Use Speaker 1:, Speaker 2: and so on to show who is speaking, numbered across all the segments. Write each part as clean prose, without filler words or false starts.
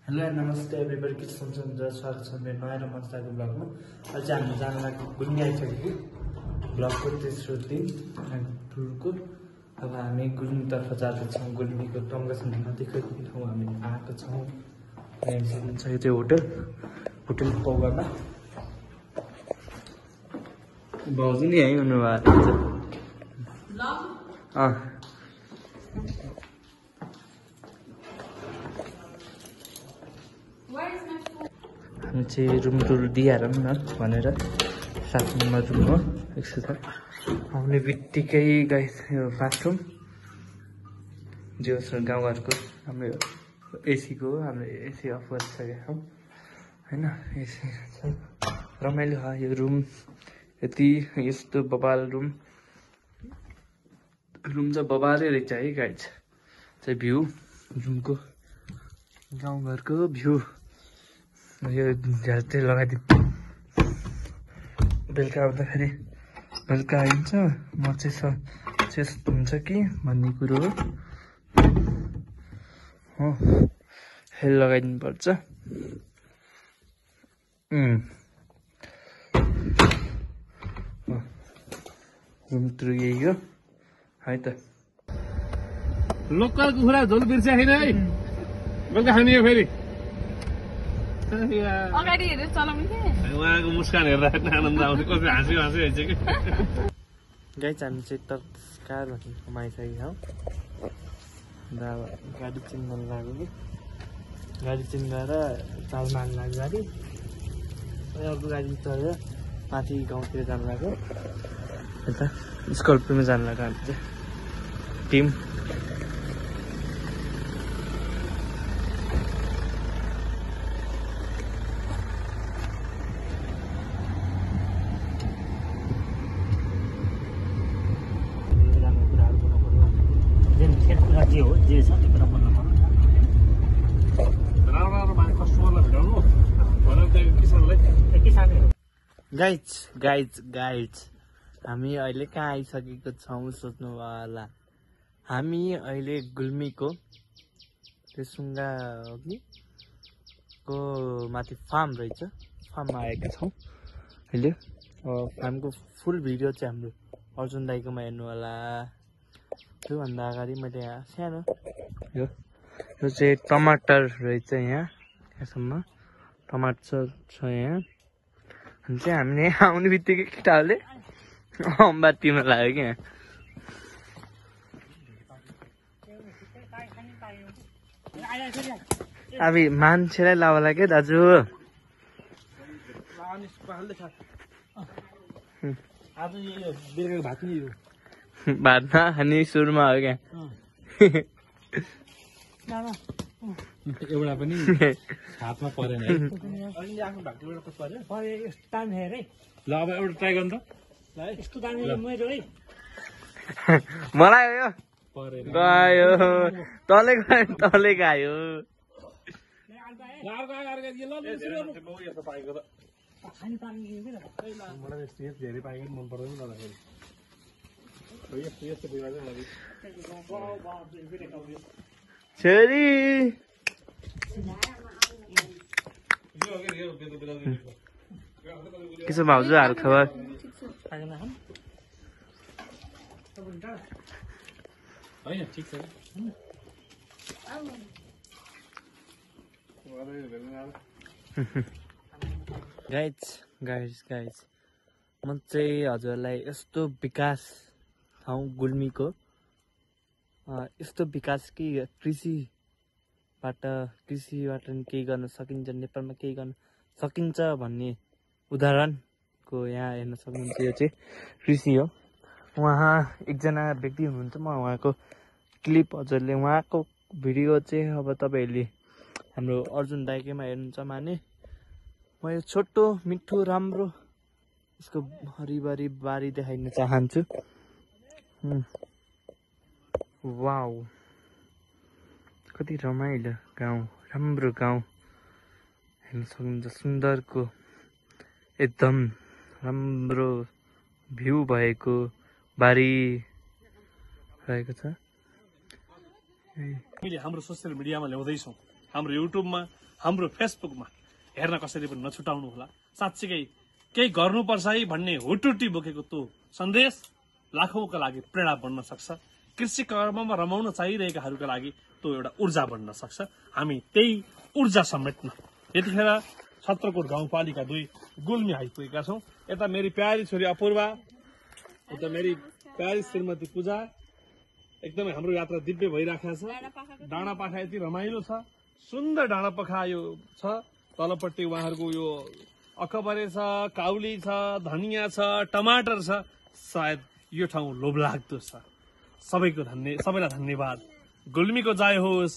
Speaker 1: Hello नमस्ते everybody के सुन्छ स्वागत छ मेरो नयाँ र मजाको ब्लगमा। आज हामी जान लागेको गुल्मी आइसकेको ब्लगको तेस्रो दिन टुरको। अब हामी गुल्मीतर्फ जाँदैछौँ। गुल्मीको टङ्गसन नजिकैको ठाउँ हामी आएको छौँ। हेर्नुहुन्छ यो चाहिँ होटल पौवामा भाउजू नि यहीँ हुनुभएको हामी चाहिँ रुम टुर दिइहालौँ न भनेर 7 नम्बर रुम हो। एकछिन आउने बित्तिकै यो बाथरुम जो छ गाउँघरको हाम्रो एसीको हो। हाम्रो एसी अफ गरिसकेका छौँ होइन। एसी छ रमाइलो हो यो रुम। यति यस्तो बबाल रुम चाहिँ बबालै रहेछ है गाइज। चाहिँ भ्यू रुमको गाउँघरको भ्यू यो झ्याल चाहिँ लगाइदिनु। बेलुका आउँदाखेरि बेलुका आइन्छ म चाहिँ यस्तो हुन्छ कि भन्ने कुरो हो। हेल लगाइदिनु पर्छ। रुम टुर यही हो है त।
Speaker 2: लोकल कुखुरा झोल बिर्स्या छैन है। बेलुका खाने हो फेरि।
Speaker 3: अगाडि हेरेर चलाउने के
Speaker 2: उहाँको मुस्कान हेर्दा आनन्द आउँछ। कसरी हाँस्यो हुन्छ कि
Speaker 1: गाइज हामी चाहिँ तत्काल भन्ने कमाइसकेको छौँ। अन्त अब गाडी चेन्ज गर्नु लाग्यो कि गाडी चेन्ज गरेर चाल मार्नु लाग्यो गाडी। अर्को गाडी चढेर माथि गाउँतिर जानु लाग्यो। यता स्कर्पियोमा जानु लाग्यो हामी चाहिँ टिम। गाइज हामी अहिले कहाँ आइसकेको छौँ सोच्नु होला। हामी अहिले गुल्मीको तेसुङ्गा हो कि को माथि फार्म रहेछ फार्ममा आएका छौँ अहिले। फार्मको फुल भिडियो चाहिँ हाम्रो अर्जुन दाईकोमा हेर्नु होला। त्योभन्दा अगाडि मैले यहाँ सानो यो चाहिँ टमाटर रहेछ। यहाँसम्म टमाटर छ यहाँ। अनि चाहिँ हामीले आउने बित्तिकै केटाहरूले अम्बा तिर्न लाग्यो क्या। अब मान्छेलाई लाउला क्या दाजु। भात नखाने सुरुमा हो क्या।
Speaker 2: एउटा पनि हातमा परेन है। ल अब एउटा ट्राई गर्नु त।
Speaker 1: मलाई हो गयो तलै गयो।
Speaker 2: धेरै पाएको मन पर्दैन लाँदाखेरि।
Speaker 1: छोरी के छ भाउजू हाल खबर?
Speaker 2: ठिक छ।
Speaker 1: गाइज म चाहिँ हजुरलाई यस्तो विकास ठाउँ गुल्मीको यस्तो विकास कि कृषिबाट नि केही गर्न सकिन्छ, नेपालमा केही गर्न सकिन्छ भन्ने उदाहरणको यहाँ हेर्न सक्नुहुन्छ। यो चाहिँ कृषि हो। उहाँ एकजना व्यक्ति हुनुहुन्छ। म उहाँको क्लिप हजुरले उहाँको भिडियो चाहिँ अब तपाईँहरूले हाम्रो अर्जुन दाइकेमा हेर्नुहुन्छ भने म यो छोटो मिठो राम्रो यसको हरिभरि बारी देखाइन चाहन्छु। वाउ कति रमाइलो गाउँ, राम्रो गाउँ हेर्न सक्नुहुन्छ। सुन्दरको एकदम राम्रो भ्यू भएको बारी रहेको छ।
Speaker 2: हामीले हाम्रो सोसियल मिडियामा ल्याउँदैछौँ। हाम्रो युट्युबमा
Speaker 4: हाम्रो फेसबुकमा हेर्न कसैले पनि नछुटाउनु होला। साँच्चीकै केही गर्नुपर्छ है भन्ने हुटुटी बोकेको त्यो सन्देश लाखौंका लागि प्रेरणा बन्न सक्छ। कृषि कर्ममा रमाउन चाहिरहेकाहरूका लागि त्यो एउटा ऊर्जा बन्न सक्छ। हामी त्यही ऊर्जा समेट्न यतिखेर छत्रकोट गाउँपालिका 2 गुल्मी आइपुगेका छौँ। यता मेरी प्यारी छोरी अपूर्वा, यता मेरी प्यारी श्रीमती पूजा। एकदमै हाम्रो यात्रा दिव्य भइराखेको छ। डाँडापाखा यति रमाइलो छ, सुन्दर डाँडापाखा यो छ। तलपट्टि उहाँहरूको यो अकबरे छ, काउली छ, धनियाँ छ, टमाटर छ। सायद यो ठाउँ लोभलाग्दो छ। सबैलाई धन्यवाद। गुल्मीको जय होस्,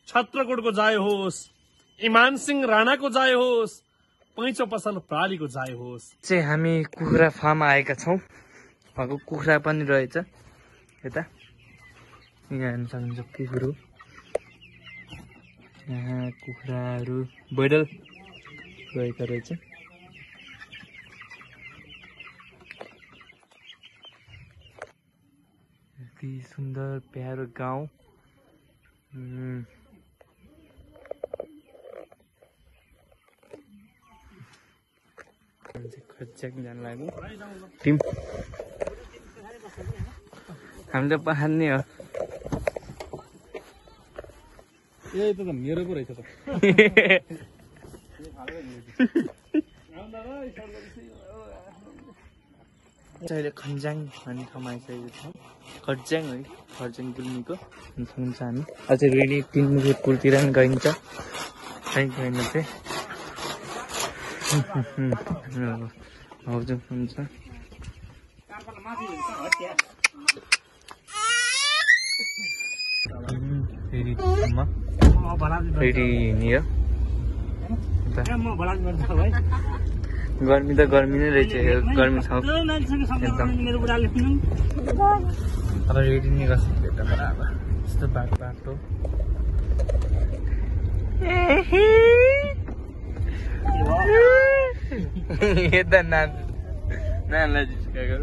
Speaker 4: छत्रकोटको जय होस्, इमान सिंह राणाको जय होस्, पैँचो पसल प्रालीको जय होस्।
Speaker 1: चाहिँ हामी कुखुरा फार्म आएका छौँ। भएको कुखुरा पनि रहेछ यता, यहाँ हेर्न सक्नुहुन्छ कुकुर। यहाँ कुखुराहरू बैडल रहेका रहेछ। यति सुन्दर प्यारो गाउँ। खर्च्याक जान लाग्यो टिम। हामीले पहाड्ने हो।
Speaker 4: ए त मेरो पो रहेछ त।
Speaker 1: अहिले खन्जाङ भन्ने ठाउँमा आइसकेको छ। खर्ज्याङ है, खर्ज्याङ गुल्मीको हुन्छ। हामी अझै रेडी 3 मुखे पुलतिर पनि गइन्छ। है गइन्छ चाहिँ हजुर हुन्छ। फेरि हिँड्यो। गर्मी त गर्मी नै रहेछ, गर्मी ठाउँ एकदम। अब रेडी नै गर्छ यता बराबर यस्तो बाटो। यता नानीलाई जिस्काएको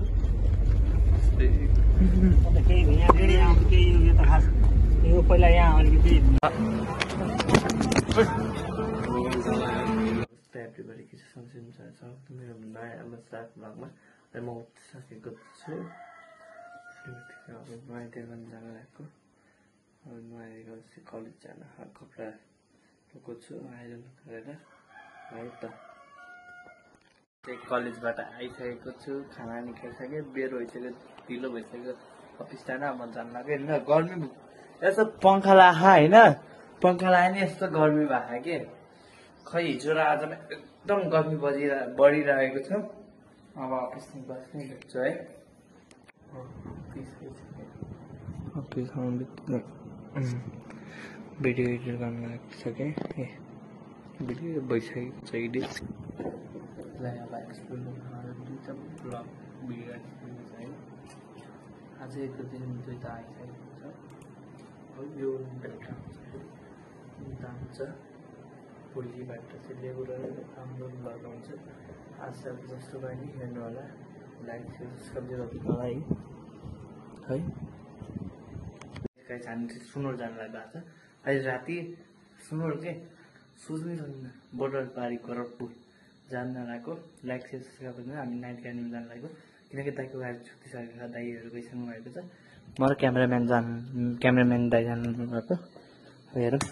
Speaker 5: पहिला यहाँ अलिकति
Speaker 1: एभ्रीबडी के छ मेरो नयाँ मजाक भ्लगमा म उठिसकेको छु। अब नुहाइदिएर जान लागेको। अब नुहाइदिएर कलेज जान कपडा धोएको छु आइरन गरेर है त। कलेजबाट आइसकेको छु, खाना नि खाइसकेँ, बेर भइसक्यो, ढिलो भइसक्यो अफिस जान। म जान लाग्यो होइन, गर्मी यस्तो पङ्खा लाखा होइन, पङ्खा लगाए नि यस्तो गर्मी भएको के। खै हिजो र आजमा एकदम गर्मी बढिरहेको छ। अब अफिस बस्नै लाग्छु है। अफिस भिडियो एडिट गर्न लागिसकेँ। ए भिडियो भइसकेको छ एडिट। अब एक्सप्लोर दुईवटा ब्लग भिडियो एक्सप्लोर है। आज एक दिन 2टा आइसकेको छ। यो बेलुका हुन्छ, भोलिबाट चाहिँ रेगुलर राम्रो ब्लग हुन्छ। आज जस्तो भयो नि हेर्नु होला, लाइक सब्सक्राइब गरिदिनु होला है। कहीँ जानु चाहिँ सुनौर जानु लाग्दा छ। अहिले राति सुनौर के सोच्नै सक्दैन, बोर्डर पारी गोरखपुर जानु नलागेको। लाइक सब्सक्राइब गरिदिनु। हामी नाइट गार्डन जानु लागेको किनकि दाइको गाडी छुट्टिसकेको छ, दाइहरू गइसक्नु भएको छ। म र क्यामेराम्यान दाइ जानु भएको। हेरौँ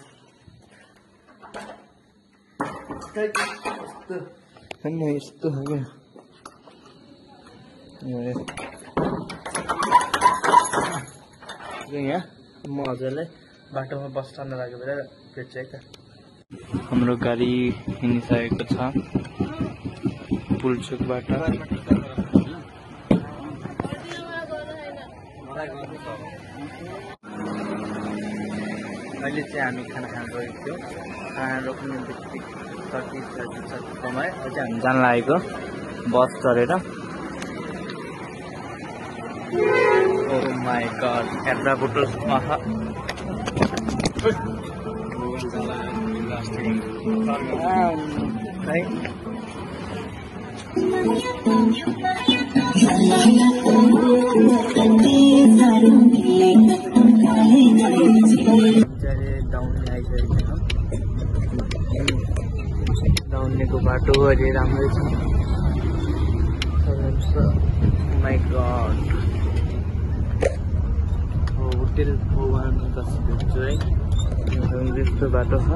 Speaker 1: यस्तो हो क्या। यहाँ म हजुरलाई बाटोमा बस स्ट्यान्ड लागेको बेला भेट्छु है त। हाम्रो गाडी हिँडिसकेको छ पुलचोकबाट। अहिले चाहिँ हामी खाना खान गएको थियौँ। खाना रोक्ने बित्तिकै 30 कमायो। अझै हामी जान लागेको बस चढेर। Oh my god, camera photos maha. Down आइसकेको छ। जाउनेको बाटो अलि राम्रै छ। माई गड होटेल पौवान बस्छु है। त्यस्तो बाटो छ।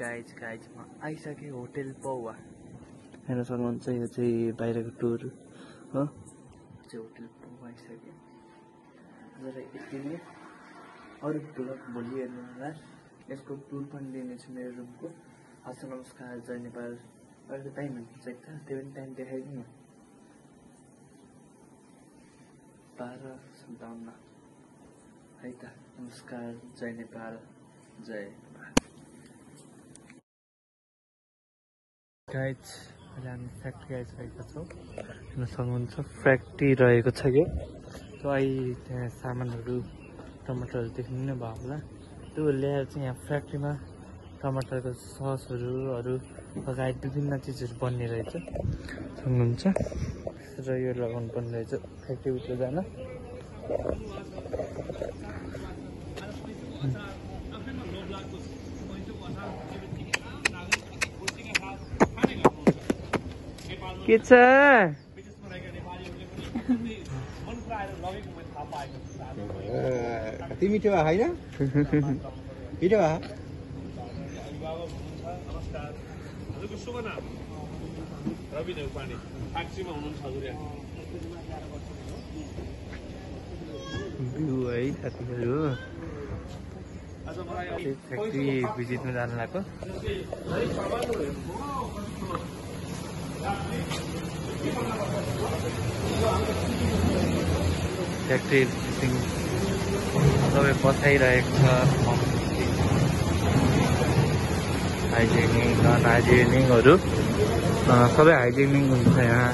Speaker 1: गाइज म आइसकेँ होटेल पौवा। हेर्न सक्नुहुन्छ यो चाहिँ बाहिरको टुर हो। होटेल पौवा आइसकेँ। आजलाई यति नै। अरू ब्लग भोलि हेर्नु होला। यसको टुर पनि दिनेछु मेरो रुमको। हस् नमस्कार, जय नेपाल। अहिले टाइम हुन्छ एक त्यो पनि टाइम देखाइदिनु न। 12:57 है त। नमस्कार, जय नेपाल, जय नेपाल। गाइज अहिले हामी फ्याक्ट्री आइसकेका छौँ। हेर्न सक्नुहुन्छ फ्याक्ट्री रहेको छ कि त्यो अहिले त्यहाँ सामानहरू टमाटरहरू देख्नु नै भयो होला। त्यो ल्याएर चाहिँ यहाँ फ्याक्ट्रीमा टमाटरको ससहरू लगायत विभिन्न चिजहरू बन्ने रहेछ सक्नुहुन्छ। र यो लगाउनु पर्ने रहेछ फ्याक्ट्रीभित्र जान। के छ
Speaker 6: कति मिठो भयो होइन? मिठो भयो।
Speaker 4: हजुरको शुभ नाम? रवि देउपाने। फ्याक्ट्रीमा हुनुहुन्छ हजुर यहाँ?
Speaker 1: भ्यू है साथीहरू। फ्याक्ट्री भिजिटमा जानु लागेको। फ्याक्ट्री सबै बसाइरहेको छ। हाइजेनिङ नन हाइजेनिङहरू सबै हाइजेनिङ हुन्छ यहाँ।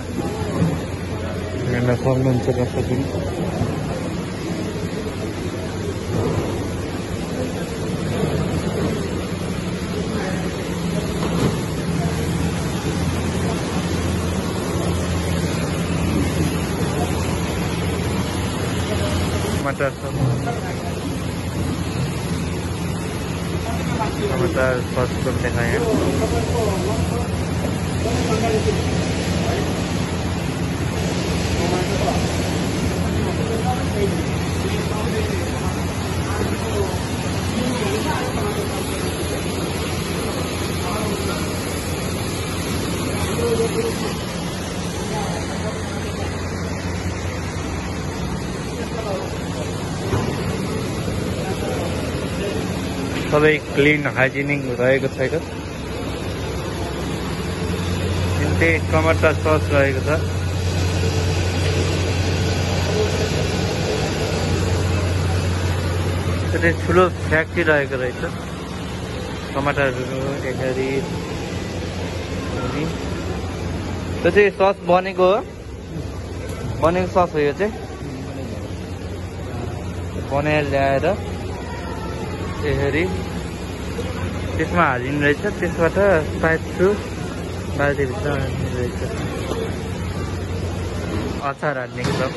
Speaker 1: हेर्न सक्नुहुन्छ कसरी। टमाटर सस को देखाएँ। सबै क्लिन हाइजेनिक रहेको छैन। त्यही टमाटर सस रहेको छ। त्यो ठुलो फ्याक्ट्री रहेको रहेछ। टमाटरहरू यसरी त्यो चाहिँ सस बनेको हो। बनेको सस हो यो चाहिँ। बनाएर ल्याएर यसरी त्यसमा हालिने रहेछ। त्यसबाट पाइप थ्रु बाल्टीभित्र हाल्ने रहेछ। अचार हाल्ने सब।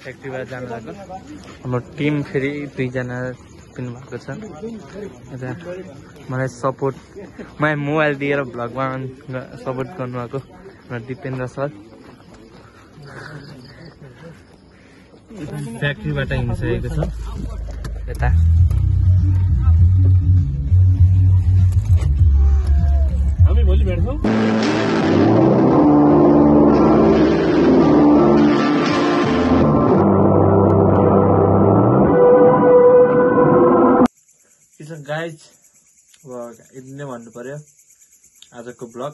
Speaker 1: फ्याक्ट्रीबाट जानु लाग्यो। हाम्रो टिम फेरि 2 जना पिनु भएको छ। यता मलाई सपोर्ट मोबाइल दिएर भ्लगमा सपोर्ट गर्नुभएको दिपेन्द्र सर। फ्याक्ट्रीबाट हिँडिसकेको छ यता।
Speaker 4: हामी भोलि भेट्छौँ।
Speaker 1: गाइज यति नै भन्नु पर्यो आजको ब्लग।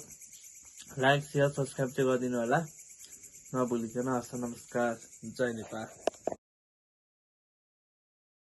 Speaker 1: लाइक शेयर सब्सक्राइब चाहिँ गरिदिनु होला नभुलिकन। हस् नमस्कार, जय नेपाल।